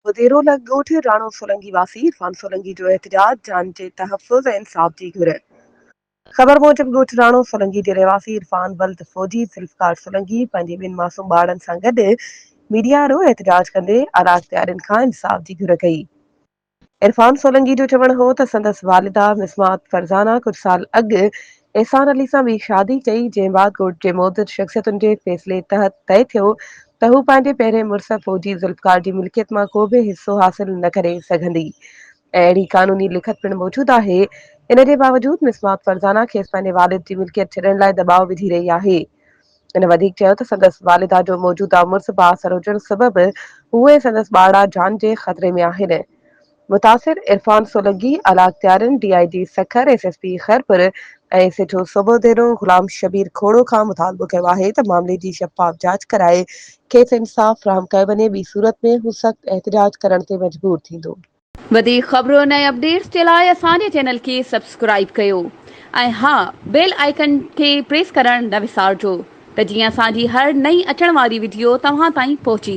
وديرو لڳ ڳوٺ راڻو سولنگي واسي عرفان سولنگي جو احتجاج، جان جي تحفظ ۽ انصاف جي گهر. خبر موجب ڳوٺ راڻو سولنگي جي رهواسي عرفان ولد فوجي ذوالفقار سولنگي پنهنجي ٻن معصوم ٻارڙن سان گڏ ميڊيا آڏو احتجاج ڪندي اعليٰ اختيارين کان انصاف جي گهر ڪئي. عرفان سولنگي جو چوڻ هو ته سندس والده مسمات فرزانه ڪجهه سال اڳ احسان علي سان ٻي شادي ڪئي جنهن بعد ڳوٺ جي معزز شخصيتن جي فيصلي تحت طئي ٿيو ته هو پنهنجي پهرين مڙس فوجي ذوالفقار جي ملڪيت مان ڪو به حصو حاصل نه ڪري سگهندي ۽ اهڙي قانوني لکت پڻ موجود آهي ان جي باوجود مسمات فرزانه کيس پنهنجي والد جي ملڪيت ڇڏڻ لاء دٻاء وجهي رهي آهي. هن وڌيڪ چيو ته سندس والده جو موجوده مڙس بااثر هجڻ سبب هو ۽ سندس ٻارڙا جان جي خطري ۾ آهن. متاثر عرفان سولنگي اعليٰ اختيارين D I G Sukkur, S S P Khairpur ۽ S H O Sobhodero Ghulam Shabbir Khuhro کان مطالبو ڪيو آهي ته معاملي جي شفاف جاچ ڪرائي کيس انصاف فراهم ڪيو وڃي ٻي صورت ۾ هو سخت احتجاج ڪرڻ تي مجبور ٿيندو. وڌيڪ خبرن ۽ اپڊيٽس جي لاء اسان جي چينل کي سبسڪرائيب ڪيو ۽ ها بيل آئيڪن کي پريس ڪرڻ نه وسارجو ته جيئن اسان جي هر نئين اچڻ واري وڊيو توهان تائين پهچي.